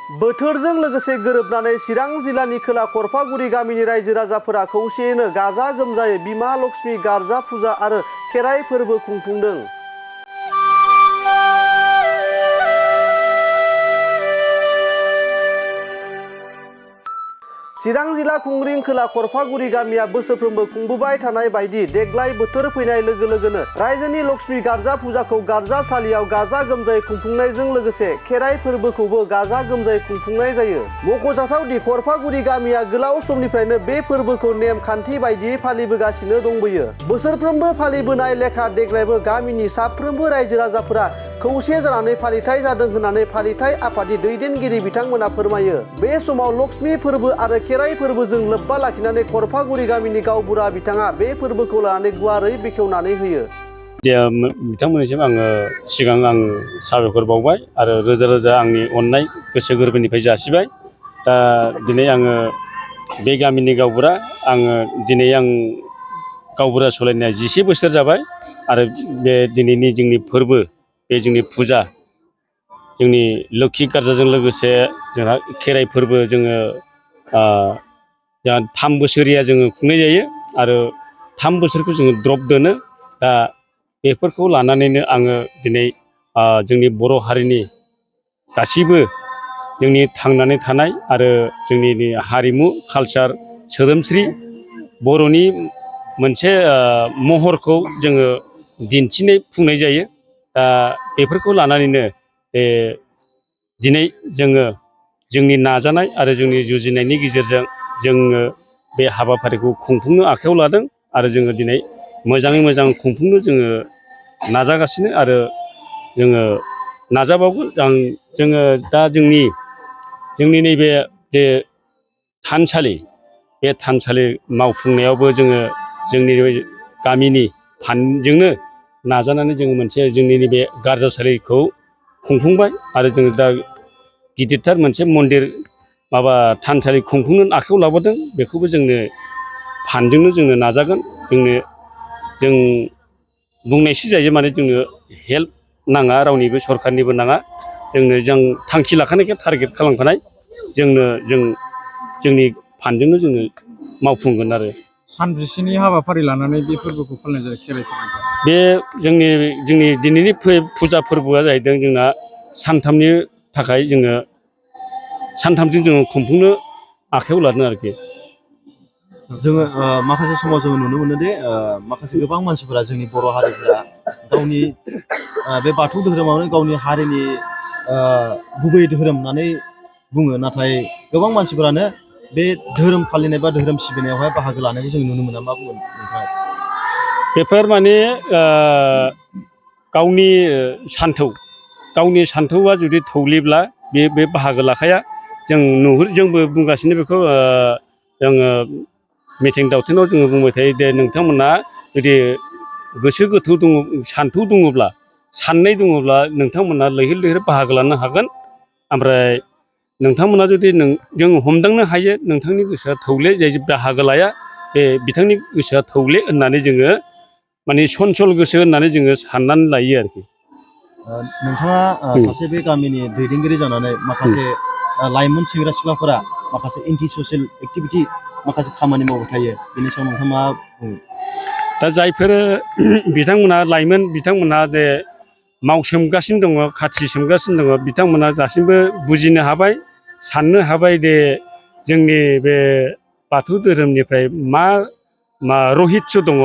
बोथोरजों लोगोसे गोरोबनानै चिरां जिल्लानि खोला खरफागुरि गामिनि रायजो राजाफोरा खौसेयैनो गाजा गोमजायै बिमा लक्ष्मी गारजा फुजा आरो खेराइ फोरबो खुंफुंदों। चिरां जिल्ला खुंग्रिं खोला खरफागुरि गामिया बोसोरफ्रोमबो खुंबोबाय थानाय बायदि देग्लाय बोथोर फैनाय लोगो लोगोनो रायजोनि लक्ष्मी गारजा फुजाखौ गारजासालियाव गाजा गोमजायै खुंफुंनायजों लोगोसे खेराइ फोरबोखौबो गाजा गोमजायै खुंफुंनाय जायो। मख'जाथावदि खरफागुरि गामिया गोलाव समनिफ्रायनो बे फोरबोखौ नेमखान्थि बायदियै फालिबोगासिनो दंबोयो। बोसोरफ्रोमबो फालिबोनाय लेखा देग्लायबो गामिनि साफ्रोमबो रायजो राजाफोरा खौसे जानानै फालिथाय जादों होननानै फालिथाय आफादनि दैदेनगिरि बिथांमोना फोरमायो। बे समाव लक्ष्मी फोरबो आरो खेराइ फोरबोजों लोब्बा लाखिनानै खरफागुरि गामिनि गावबुरा बिथाङा बे फोरबोखौ लानानै गुवारै बेखेवनानै होयो। बिथांमोननिसिम आङो सिगां आं साबायखर बावबाय आरो रोजा रोजा आंनि अननाय गोसो गोरबोनिफ्राय जासिबाय। दा दिनै आङो बे गामिनि गावबुरा दिनै आं गावबुरा सलायनाया 10 बोसोर जाबाय आरो बे दिनैनि जोंनि फोरबो बे जोंनि फुजा जोंनि लोक्षि गारजाजों लोगोसे जोंहा खेराइ फोरबो जोङो 3 बोसोरिया जोङो खुंनाय जायो आरो 3 बोसोरखौ जोङो द्रप दोनो। दा बेफोरखौ लानानैनो आङो दिनै जोंनि बर' हारिनि गासैबो जोंनि थांनानै थानाय आरो जोंनि हारिमु कालचार सोदोमस्रि बर'नि मोनसे महरखौ जोङो दिन्थिनाय फुंनाय जायो। दा बेफोरखौ लानानैनो दिनै जोङो जोंनि नाजानाय आरो जोंनि जुजिनायनि गेजेरजों जोङो बे हाबाफारिखौ खुंफुंनो आखायाव लादों आरो जोङो दिनै मोजाङै मोजां खुंफुंनो जोङो नाजागासिनो आरो जोङो नाजाबावगोन। जोङो दा जोंनि नैबे जे थानसालि बे थानसालि मावफुंनायावबो जोङो जोंनि गामिनि फान्डजोंनो नाजानानै जोङो मोनसे जोंनि नैबे गारजासालिखौ खुंफुंबाय आरो जोङो दा गिदिरथार मोनसे मन्दिर थानसालि खुंफुंनो आखायाव लाबोदों। बेखौबो जोंनो फान्डजोंनो जोंनो नाजागोन। जों बुंनायसो जायो माने जोंनो हेल्प नाङा रावनिबो सरखारनिबो नाङा। जों थांखि लाखानायखाय टारगेट खालामखानाय जोंनि फान्डजोंनो जोङो मावफुंगोन आरो। सानबेसेनि हाबाफारि लानानै बे फोरबोखौ फालिनाय जायो खेराइ फोरबोखौ? बे जोंनि दिनैनि फुजा फोरबोआ जाहैदों जोंना सानथामनि थाखाय जोङो सानथामजों जोङो खुंफुंनो आखायाव लादों आरोखि। जोङो माखासे समाव जोङो नुनो मोनो दे माखासे गोबां मानसिफोरा जोंनि बर' हारिफोरा गावनि बे बाथौ धोरोमावनो गावनि हारिनि गुबै धोरोम होननानै बुङो, नाथाय गोबां मानसिफोरानो बे धोरोम फालिनाय बा धोरोम सिबिनायावहाय बाहागो लानायखौ जों नुनो मोना। मा बुंगोन नोंथाङा? बेफोर माने गावनि सान्थौआ जुदि थौलेब्ला बे बाहागो लाखाया। जोंबो बुंगासिनो बेखौ जोङो मिथिं दावथिङाव जोङो बुंबाय थायो दे नोंथांमोना जुदि गोसो गोथौ दङ, सान्थौ दङब्ला, साननाय दङब्ला नोंथांमोना लैहोर लैहोर बाहागो लानो हागोन। ओमफ्राय नोंथांमोना जुदि जों हमदांनो हायो नोंथांनि गोसोआ थौले जाय बाहागो लाया, बे बिथांनि गोसोआ थौले होननानै जोङो माने सनसल गोसो होननानै जोङो साननानै लायो आरोखि। नोंथाङा सासे बे गामिनि दैदेनगिरि जानानै माखासे लाइमोन सेंग्रा सिख्लाफोरा माखासे एन्टि ससियेल एक्टिभिटि माखासे खामानि मावबाय थायो, बेनि सायाव नोंथाङा मा बुङो? दा जायफोर लाइमोन बिथांमोनहा जे मावसोमगासिनो दङ, खाथि सोमगासिनो दङ, बिथांमोना दासिमबो बुजिनो हाबाय, साननो हाबाय दे जोंनि बे बाथौ धोरोमनिफ्राय मा रहित्य दङ।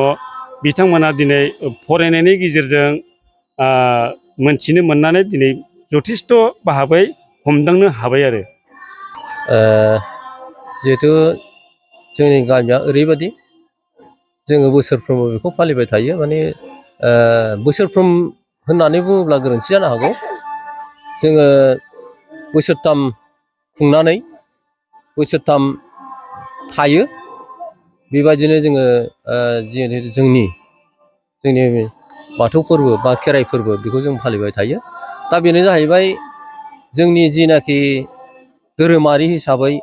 बिथांमोना दिनै फरायनायनि गेजेरजों मोनथिनो मोननानै दिनै जथेस्थ' भाबै हमदांनो हाबाय आरो। जिहेथु जोंनि गामिया ओरैबायदि जोङो बोसोरफ्रोमबो बेखौ फालिबाय थायो। माने बोसोरफ्रोम होननानै बुङोब्ला गोरोन्थि जानो हागौ। जोङो बोसोरथाम खुंनानै बोसोरथाम थायो। बेबायदिनो जोङो जोंनि बाथौ फोरबो बा खेराइ फोरबो बेखौ जों फालिबाय थायो। दा बेनो जाहैबाय जोंनि जिनाखि धोरोमारि हिसाबै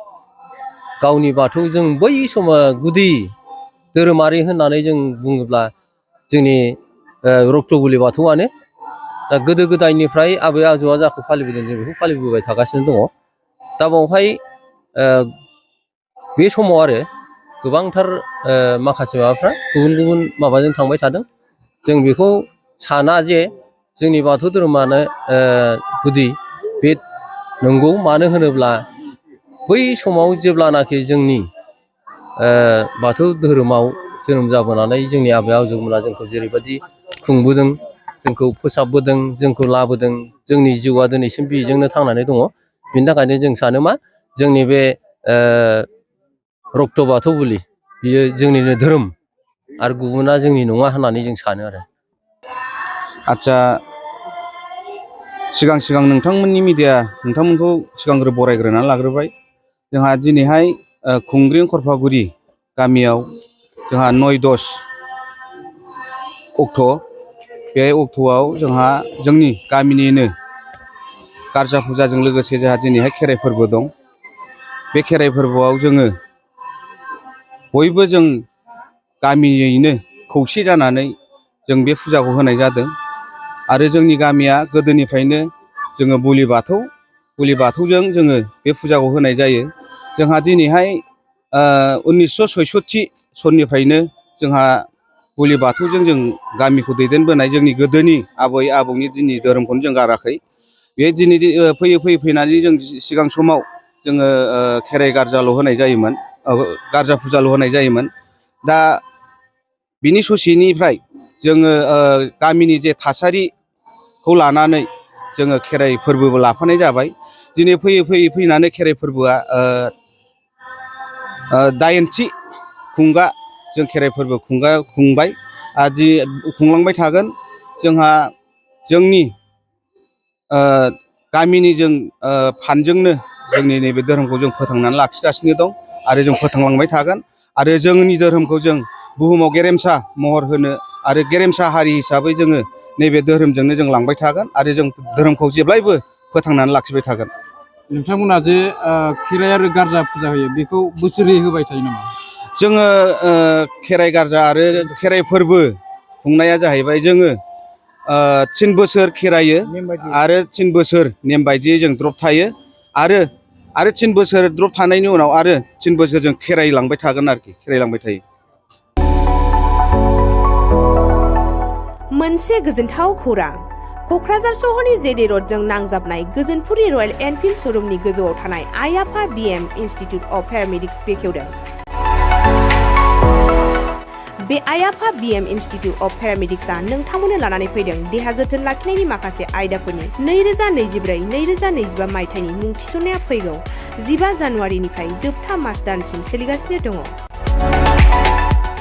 गावनि बाथौ, जों बै समाव गुदि धोरोमारि होननानै जों बुङोब्ला जोंनि रक्तबुलि बाथौआनो। दा गोदो गोदायनिफ्राय आबै आजौआ जाखौ फालिबोदों जों बेखौ फालिबोबाय थागासिनो दङ। दा बावहाय बे समाव आरो गोबांथार माखासे माबाफ्रा गुबुन गुबुन माबाजों थांबाय थादों। जों बेखौ साना जे जोंनि बाथौ धोरोमानो गुदि बे नंगौ। मानो होनोब्ला बै समाव जेब्लानाखि जोंनि बाथौ धोरोमाव जोनोम जाबोनानै जोंनि आबै आजौमोना जोंखौ जेरैबायदि खुंबोदों, जोंखौ फोसाबबोदों, जोंखौ लाबोदों, जोंनि जिउआ दिनैसिम बेजोंनो थांनानै दङ। बिनि थाखायनो जों सानो मा जोंनि बे रक्त बाथौ बुलि बियो जोंनिनो धोरोम आरो गुबुना जोंनि नङा होननानै जों सानो आरो। आदसा सिगां नोंथांमोननि मिडिया नोंथांमोनखौ सिगांग्रो बरायग्रोनानै लाग्रोबाय। जोंहा दिनैहाय खुंग्रिं खरफागुरि गामियाव जोंहा 9-10 अक्ट' बे अक्ट'आव जोंहा जोंनि गामिनिनो गारजा फुजाजों लोगोसे जोंहा दिनैहाय खेराइ फोरबो दं। बे खेराइ फोरबोआव जोङो बयबो जों गामियैनो खौसे जानानै जों बे फुजाखौ होनाय जादों। आरो जोंनि गामिया गोदोनिफ्रायनो जोङो बुलि बाथौजों जोङो बे फुजाखौ होनाय जायो। जोंहा दिनैहाय 1966 सननिफ्रायनो जोंहा बुलि बाथौजों जों गामिखौ दैदेनबोनाय, जोंनि गोदोनि आबै आबौनि दिननि धोरोमखौनो जों गाराखै। बे दिनै फैयै फैनानै जों सिगां समाव जोङो खेराइ गारजाल' होनाय जायोमोन, गारजा फुजाल' होनाय जायोमोन। दा बिनि ससेनिफ्राय जोङो गामिनि जे थासारिखौ लानानै जोङो खेराइ फोरबोबो लाफानाय जाबाय। दिनै फैयै फैनानै खेराइ फोरबोआ 8थि खुंगा जों खेराइ फोरबो खुंबाय आरो खुंलांबाय थागोन। जोंहा जोंनि गामिनि जों फान्डजोंनो जोंनि नैबे धोरोमखौ जों फोथांनानै लाखिगासिनो दं आरो जों फोथांलांबाय थागोन। आरो जोंनि धोरोमखौ जों बुहुमाव गेरेमसा महर होनो आरो गेरेमसा हारि हिसाबै जोङो नैबे धोरोमजोंनो जों लांबाय थागोन आरो जों धोरोमखौ जेब्लायबो फोथांनानै लाखिबाय थागोन। नोंथांमोना जे खेराइ आरो गारजा फुजा होयो बेखौ बोसोरै होबाय थायो नामा? जोङो खेराइ गारजा आरो खेराइ फोरबो खुंनाया जाहैबाय जोङो 3 बोसोर खेरायो आरो 3 बोसोर नेम बायदियै जों द्रप थायो आरो 3 बोसोर द्रप थानायनि उनाव आरो 3 बोसोर जों खेराइलांबाय थागोन आरोखि, खेराइलांबाय थायो। मोनसे गोजोनथाव खौरां। क'क्राझार सहरनि जेडे रडजों नांजाबनाय गोजोनपुरि रयेल एनफिल्ड श'रुमनि गोजौआव थानाय आइ आफा BM इन्स्टिटिउट अफ पेरामेडिक्स बेखेवदों। बे आइ आफा BM इन्स्टिटिउट अफ पेरामेडिक्सआ नोंथांमोननो लानानै फैदों देहा जोथोन लाखिनायनि माखासे आयदाफोरनि 2024-2025 मायथाइनि मुं थिसननाया फैगौ 15 जानुवारिनिफ्राय जोबथा मार्च दानसिम सोलिगासिनो दङ।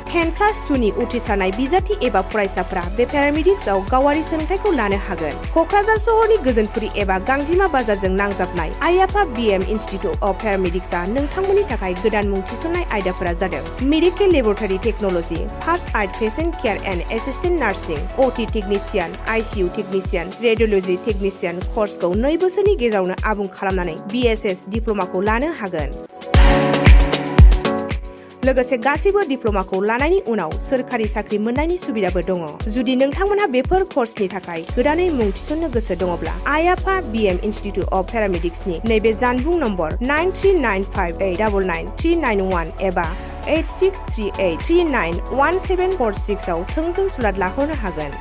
10+2नि उथ्रिसारनाय बिजाथि एबा फरायसाफोरा बे पेरामेडिक्सआव गावारि सोलोंथाइखौ लानो हागोन। क'क्राझार सहरनि गोजोनपुरि एबा गांजिमा बाजारजों नांजाबनाय आइ आफा BM इन्स्टिटिउट अफ पेरामेडिक्सआ नोंथांमोननि थाखाय गोदान मुं थिसननाय आयदाफोरा जादों medical laboratory technology, first aid patient care and assistant nursing, OT technician, ICU technician, radiology technician कर्सखौ 2 बोसोरनि गेजेरावनो आबुं खालामनानै BSS डिप्ल'माखौ लानो हागोन। लोगोसे गासैबो डिप्ल'माखौ लानायनि उनाव सोरखारि साख्रि मोननायनि सुबिदाबो दङ। जुदि नोंथांमोनहा बेफोर कर्सनि थाखाय गोदानै मुं थिसननो गोसो दङब्ला आइ आफा BM इन्स्टिटिउट अफ पेरामेडिक्सनि नैबे जानबुं नम्बर 9395899391 एबा 8638391746 आव थोंजों सुलाद लाहरनो हागोन।